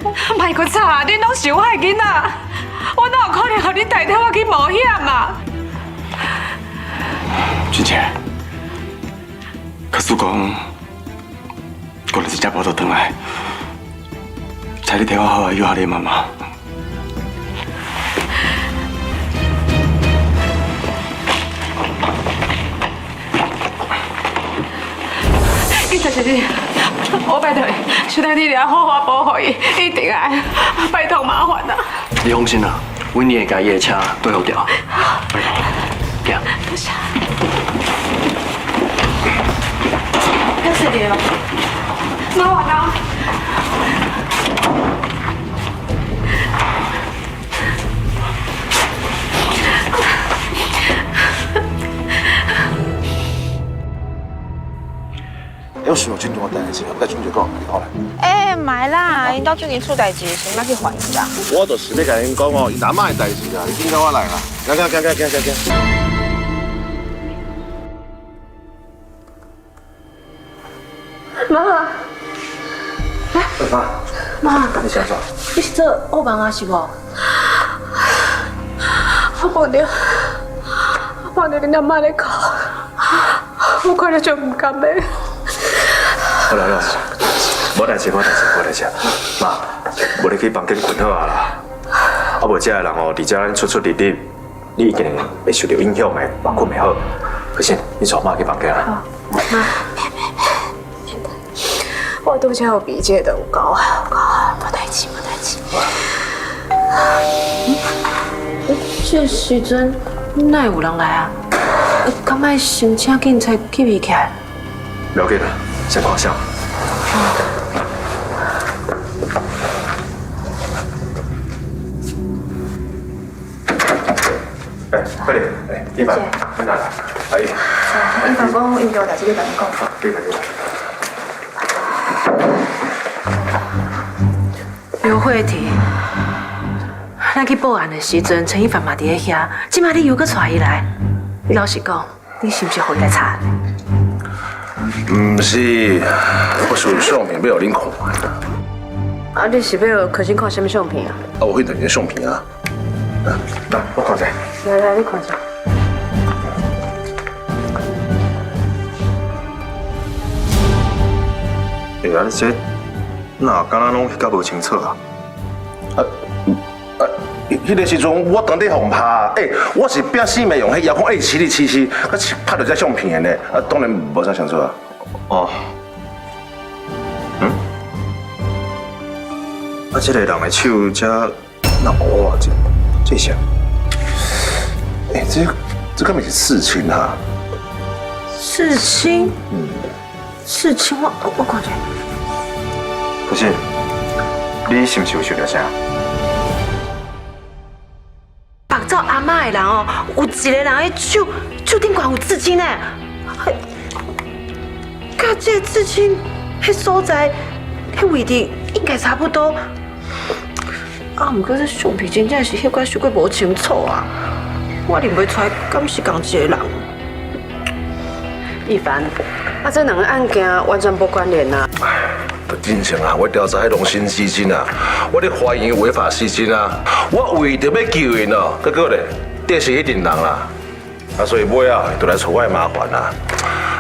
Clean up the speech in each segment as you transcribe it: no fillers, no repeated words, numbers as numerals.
莫閣吵，恁攏是我的囡仔，我哪有可能予恁代替我去冒險啊？俊杰，假使講我就是才無倒轉來，請你替我好好養你媽媽。警察先生，我拜託你，小等你來好好保護伊，一定愛，拜託麻煩啦。你放心啦，阮會共伊的車對付掉。拜託。行。多謝。多謝你哦，麻煩啦。有想真大代誌，我共俊杰講，你看來。欸，毋會啦，𪜶兜最近出代誌，先莫去煩伊啦。我就是欲共𪜶講哦，𪜶阿嬤的代誌啦，你緊佮我來啦，行行行行行行行。媽，媽，媽，你是按怎？你是做惡夢啊，是無？我夢著，我夢著恁阿嬤咧哭，我看著就毋甘的。好啦好啦，無代誌無代誌無代誌，媽，無你去房間睏好啊啦。啊無這个人哦，佇遮咱出出入入，你一定會受著影響的，嘛睏袂好。可是你帶媽去房間啦。媽，我拄才有鼻這就有夠啊，有夠啊，無代誌無代誌。這時陣哪會有人來啊？敢愛先請警察去圍起來？不要緊啦，先看相。哎，快點，哎，一凡，你哪來？阿姨。一凡講，𪜶有代誌欲共你講。對對對。劉慧婷，咱去報案的時陣，陳一凡嘛佇咧遐，這擺你又閣帶伊來，你老實講，你是毋是予伊來插？毋是，我是有相片欲予恁看。啊，你是欲予柯信看啥物相片啊？啊，我彼兩張相片啊。來，我看一下。來來，你看一下。欸，啊，你這哪敢若攏翕甲無清楚啊？啊啊！彼个時陣我當咧予拍，欸，我是拼死命用彼遙控 A7277，佮拍著這相片的呢，啊，當然無啥清楚啊。哦，嗯，啊，這個人的手這那烏啊，這這啥？欸，這敢毋是刺青哈？刺青？嗯，刺青，我看一下。不是，你是毋是有想著啥？綁走阿嬤的人哦，有一個人的手手頂懸有刺青呢。佮這個刺青，彼所在，彼位置應該差不多。啊，毋過這相片真正是翕甲傷過無清楚啊，我認袂出來敢是仝一個人。一凡，啊，這兩个案件完全無關聯啊。真正啊，我調查彼龍新基金啊，我咧懷疑違法吸金啊，我為著欲救𪜶哦，結果咧，得是彼陣人啦，啊，所以尾仔就來找我麻煩啦。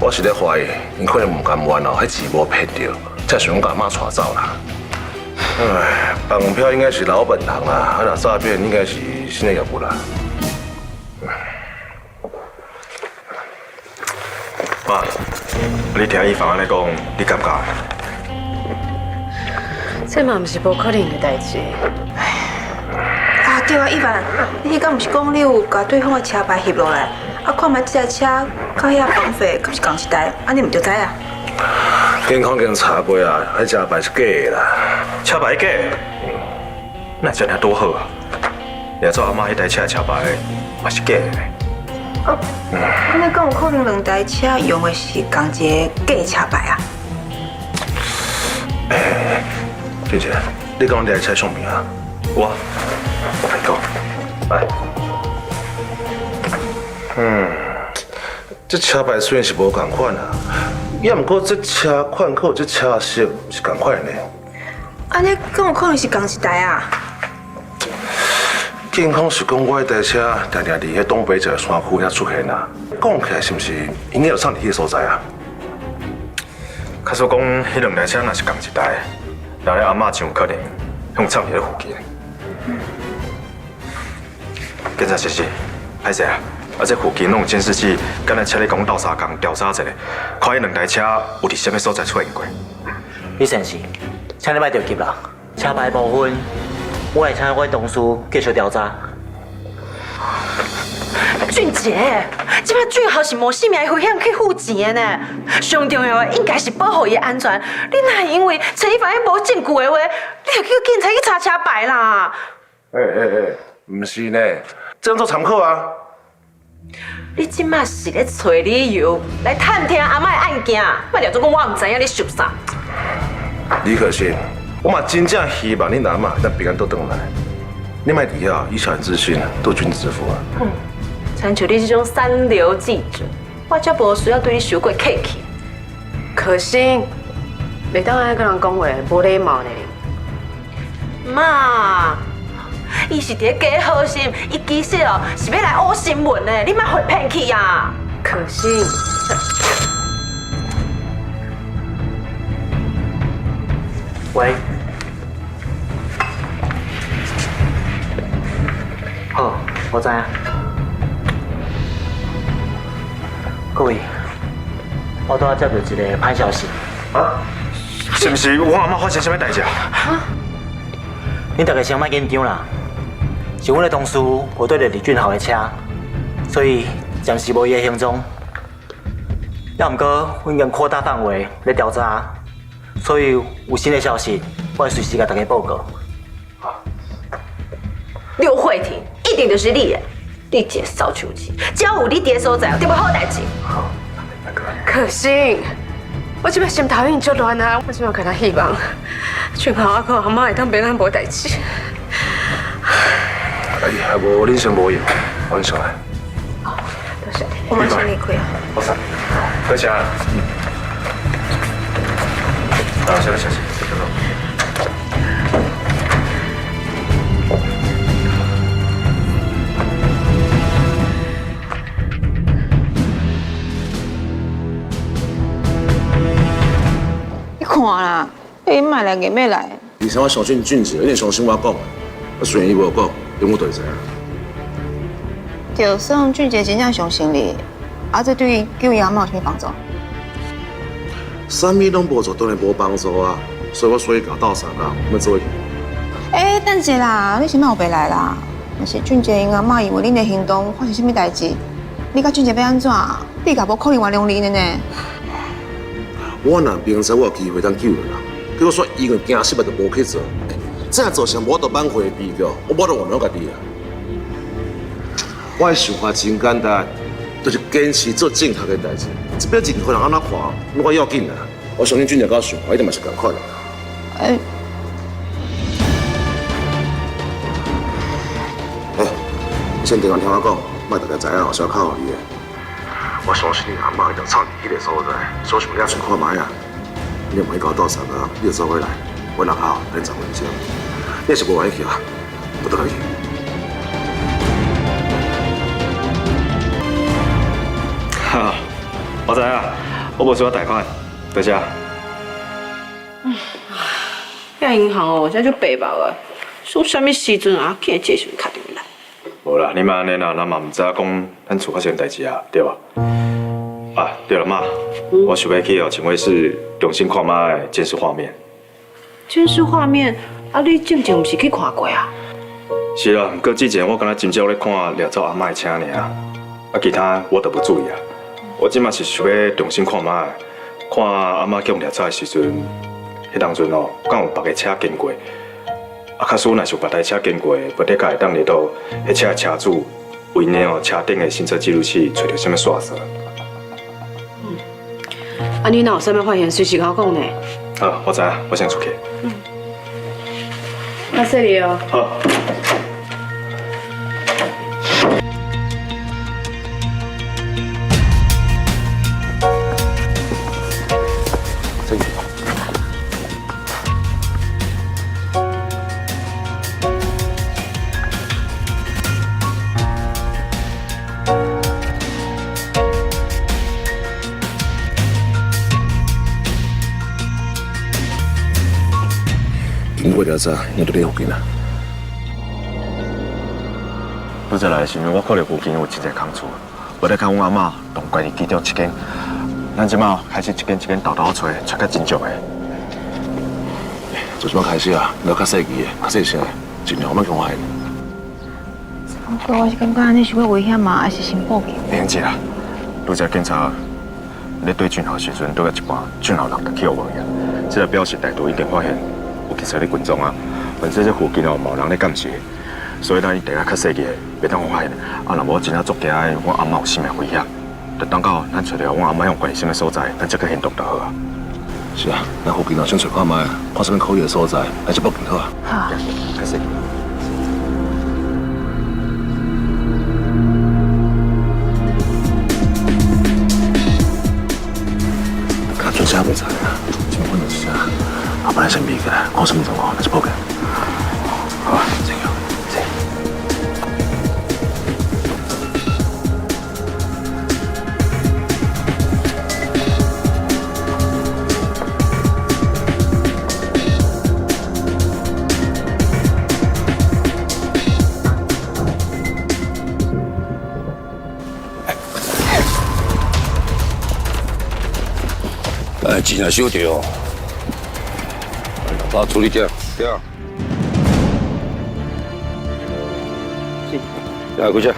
我是咧懷疑，𪜶可能毋甘願哦，彼錢無騙著，才想講共阿嬤帶走啦。唉，綁票應該是老本行啦，啊，若詐騙應該是新的業務啦。媽，你聽伊凡按呢講，你感覺？這嘛毋是無可能的代誌。啊對啊，一凡，你彼工毋是講你有共對方的車牌翕落來？啊，看覓這台車佮遐綁匪敢是仝一台？按呢毋就知啊？警方已經查過啊，彼車牌是假的啦。車牌假？那真係拄好啊！掠走阿嬤彼台車的車牌嘛是假的。哦，按呢敢有可能兩台車用的是仝一个假車牌啊？欸，俊杰，你講這台車相片啊？我，我來講，來。嗯，這車牌雖然是無仝款啊，也毋過這車款佮這車色是仝款的呢。按呢敢有可能是仝一台啊？健康是讲我彼台车定定伫彼东北角山区遐出现啊，讲起来是毋是应该有藏伫彼个所在啊？假使讲，彼两台车若是仝一台，那你阿嬷真有可能予藏伫咧附近。警察先生，歹势啊！啊，这附近拢有监视器，敢若请你共阮斗相共调查一下，看彼两台车有伫啥物所在出现过。李先生，请你莫著急啦，车牌部分我会请我的同事继续调查。俊杰，这摆俊豪是冒性命的危险去付钱的呢，上重要的应该是保护伊的安全。你哪会因为陈一凡彼无证据的话，你就叫警察去查车牌啦？欸欸欸，毋是呢，这当做参考啊。你这摆是咧揣理由来探听阿嬷的案件，莫掠做讲我毋知影你想啥。李可欣，我嘛真正希望恁阿嬷会当平安倒转来。你莫伫遐以小人之心度君子之腹啊！亲像你这种三流记者，我才无需要对你伤过客气。可欣，袂当按呢佮人讲话，无礼貌呢。妈，伊是伫咧假好心，伊其实哦是欲来乌新闻的，你莫予伊骗去啊！可欣，喂，好，我知影。各位，我拄仔接到一个歹消息。啊？是毋是我阿嬷发生啥物代志啊？恁大家先莫紧张啦，是阮的同事无对著李俊豪的车，所以暂时无伊的行踪。也毋过，阮已经扩大范围咧调查，所以有新的消息，我会随时共大家报告。刘慧婷，一定就是你的，你一个扫帚子，只要有你伫的所在，就无好代志。可欣，我这摆心头已经足乱啊，我这摆敢若希望俊豪啊，佮阿嬷会当平安无代志。哎呀，无恁先无用，我先来。多谢。我嘛先离开啊。好，多谢。啊，谢谢谢谢。你看啦，伊莫来硬欲来。而且我相信俊杰，一定相信我讲的。啊，虽然伊无讲，但我就会知影。就算俊杰真正相信你，啊，这对救伊阿嬷有啥物帮助？啥物拢无做，当然无帮助啊。所以我所以共斗相共，我们做伙去。欸，等一下啦，你是莫乌白来啦。若是俊杰𪜶阿嬷因为恁的行动发生啥物代志，你佮俊杰欲按怎？你也无可能原谅𪜶的呢。我若明知我有机会通救人，结果煞因为惊失败就无去做，这样造成无法度挽回的悲剧，我无法度原谅家己啊。我的想法真简单，就是坚持做正确的代志。这边任何人按怎看，拢我要紧啦。我相信俊杰佮我想法一定嘛是仝款。欸，欸，你先电话听我讲，莫大家知影，是我敲予你的。我相信你阿嬷一定藏伫彼个所在，所以想欲揣看觅啊。你毋免共我斗相共，你就做伙来，我落后等10分钟。你若是无愿意去啊，我倒来去。哈，我知影，我无需要贷款，多谢。遐银行哦，现在就白目啊，说啥物时阵啊，竟然这时阵敲电话来。无啦，你莫按呢啦，咱嘛毋知影讲咱厝发生代志啊，对无？啊，对了，妈，我想欲去哦，警卫室重新看觅监视画面。监视画面，啊，你之前毋是去看过啊？是啦，毋过之前我敢若真少咧看掠走阿嬷的车尔，啊，其他我都无注意啊。我这马是想欲重新看觅，看阿嬷予掠走的时阵，彼当阵哦，敢有别个车经过？啊，假使若是有别台车经过，无的确会当掠到彼车的车主，为呢哦车顶的行车记录器揣著啥物线索。啊，你若有啥物发现，随时共我讲呢。好，我知影，我先出去。那细腻哦。好。经过调查，应该就佇附近啦。拄才来的时阵，我看著附近有真濟空厝，無咧看阮阿嬤同關於其中一間。咱這馬開始一間一間沓沓揣，揣較真足的。從這擺開始啊，你較細緻的、較細聲的，盡量莫共發現。不過我是感覺按呢傷過危險嘛，還是先報警。免緊啦，拄才警察咧對俊豪時陣，對到一半，俊豪人就去予無去，這個表示歹徒已經發現有警察咧跟蹤啊。反正這附近哦，無人咧監視，所以咱一定要較細緻的，袂當予發現。啊，若無真正足驚的，阮阿嬤有生命危險。就等到咱揣著阮阿嬤用關於啥物所在，咱才去行動就好啊。是啊，咱附近啊先揣看覓，看啥物可疑的所在，咱才報警好啊。好。較細。較準車袂知啊，這擺阮就是啥，後擺先避起來，看啥物狀況，咱才報警。好啊，謝謝。哎，钱也收著，把处理掉，对啊。是。来，开车。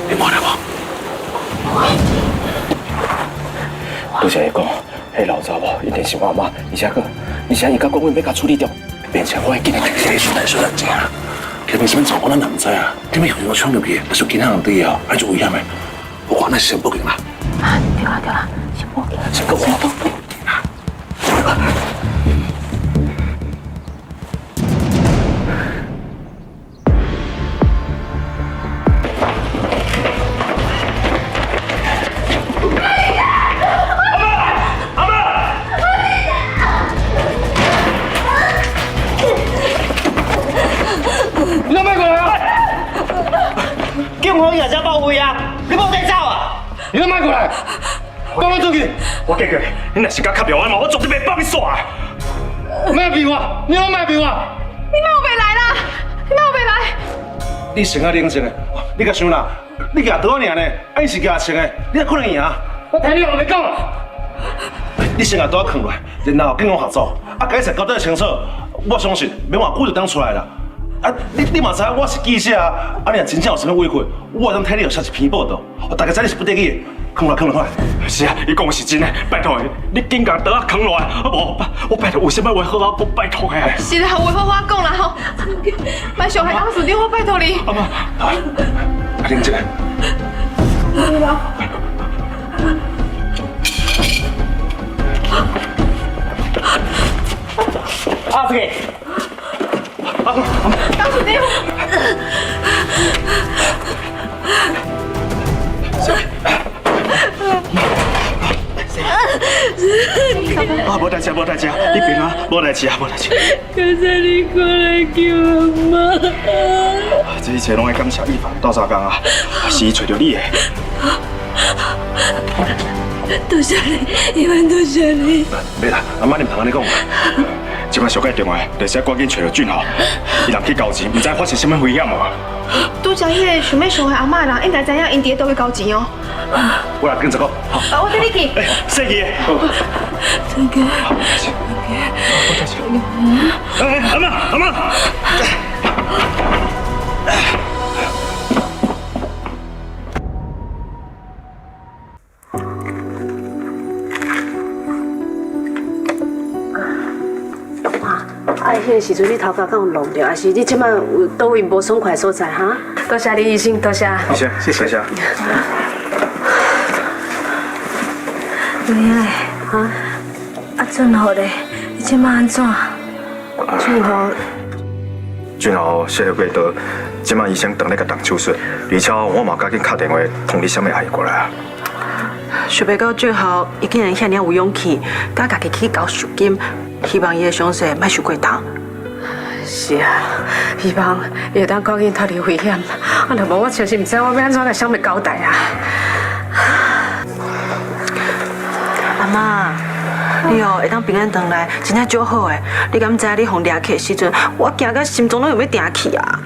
你看著無？拄才伊講，彼老查某一定是我阿嬤，而且閣，而且伊敢講阮欲共處理掉，變成我會緊來。你小等小等者啊，前面啥物狀況咱也毋知啊，點解有人衝入去，若是有其他人佇哦，還是危險的。我看咱先報警啦。啊，對啦對啦，先報警。先報警。你莫過來啊！警方也才報位啊！你無得走啊！你都莫過來！講我出去！我警告你，你若是敢敲著我嘛，我絕對袂放你煞。莫逼我！你攏莫逼我！你莫白來啦！你莫白來！你先啊冷靜的，你共想啦，你舉刀爾呢，啊伊是舉槍的，你哪可能贏啊？我聽你話袂講。你先共刀囥落來，然後警方合作，啊，共一切交代清楚，我相信免偌久就當出來啦。啊，你嘛知影我是記者啊，啊，你若真正有啥物委屈，我會當替你寫一篇報道，大家知你是不得已的，囥落囥落來。是啊，伊講的是真的，拜託你緊共刀仔囥落來，啊無，我拜託有啥物話好好講，拜託的。是啦，話好好講啦吼，莫傷害董事長，我拜託你。阿嬤，啊，冷靜。啊，這個。董事長。啊，無代誌，無代誌，你平安，無代誌啊，無代誌。感謝你過來救阿嬤。這一切攏愛感謝伊凡鬥相共啊，是伊揣著你的。多謝你，伊凡多謝你。袂啦，阿媽你毋通按呢講。這擺上蓋重要，就是愛趕緊揣著俊豪，伊人去交錢，毋知發生啥物危險無？拄才彼个想欲傷害阿嬤的人，應該知影𪜶佇佗位交錢哦。我來警察講。啊，我綴你去。細記的。這個。哎，阿嬤，阿嬤。啊，彼个时阵你頭殼敢有弄著，還是你這擺有佗位無爽快的所在哈？多謝李醫生，多謝。醫生，謝謝。有影嘞，哈？啊，俊豪咧，你這擺按怎？俊豪，俊豪切了過刀，這擺醫生當咧共動手術，而且我嘛趕緊敲電話通知啥物阿姨過來啊。想袂到俊豪伊竟然遐爾有勇氣，敢家己去交贖金，希望伊的傷勢莫傷過重。是啊，希望伊會當趕緊脫離危險。啊，若無我真是毋知我欲按怎共小妹交代啊！阿媽，你哦會當平安轉來，真正足好的。你敢知你予掠去的時陣，我驚甲心臟攏欲停去啊！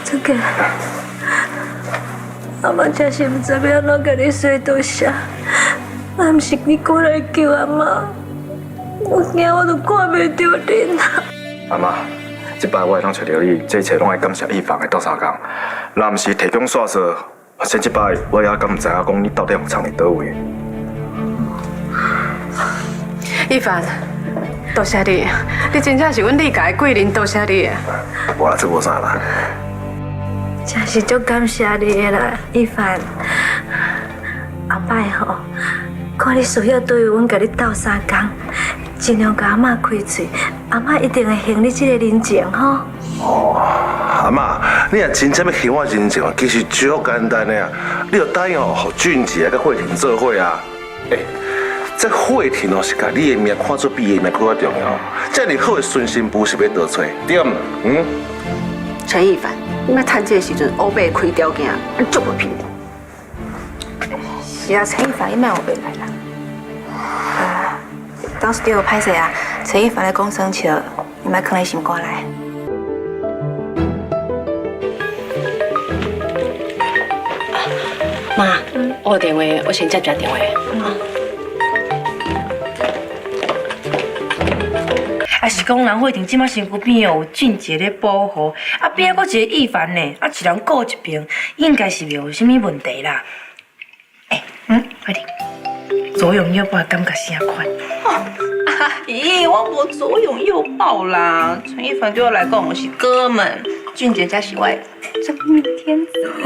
這個，阿媽真是毋知欲按怎共你說多謝。若毋是你過來救阿媽，我驚我都看袂著恁啊！阿媽，這擺我會當揣著你，這一切攏愛感謝一凡的鬥相共。若毋是提供線索，或者這擺我也敢毋知影講你到底予藏佇佗位。一凡，多謝你，你真正是阮李家的貴人，多謝你。無啦，這無啥啦。真是足感謝你的啦，一凡。後擺吼，看你需要對阮共你鬥相共，盡量共阿媽開喙，阿媽一定會還你這個人情吼。哦，阿媽，你若真正欲還我人情，其實足簡單的啊，你就答應哦，予俊傑佮慧婷做伙啊。欸，這慧婷哦是共你的命看做比伊的命閣較重要，這麼好的孫新婦是欲倒揣，對毋？嗯。陳一凡，你莫趁這個時陣烏白開條件，你足無品。是啊，陳一凡，你莫烏白來啦。董事長歹勢啊，陳一凡咧講耍笑，你莫囥佇心肝內。媽，我有電話，我先接一下電話。啊是講人慧婷這馬身軀邊哦有俊傑咧保護，啊邊仔閣一個一凡呢，啊一人顧一邊，應該是袂有啥物問題啦。欸，慧婷，左擁右抱的感覺啥款？咦，我無左擁右抱啦，陳一凡對我來講是哥們，俊傑才是我的真命天子。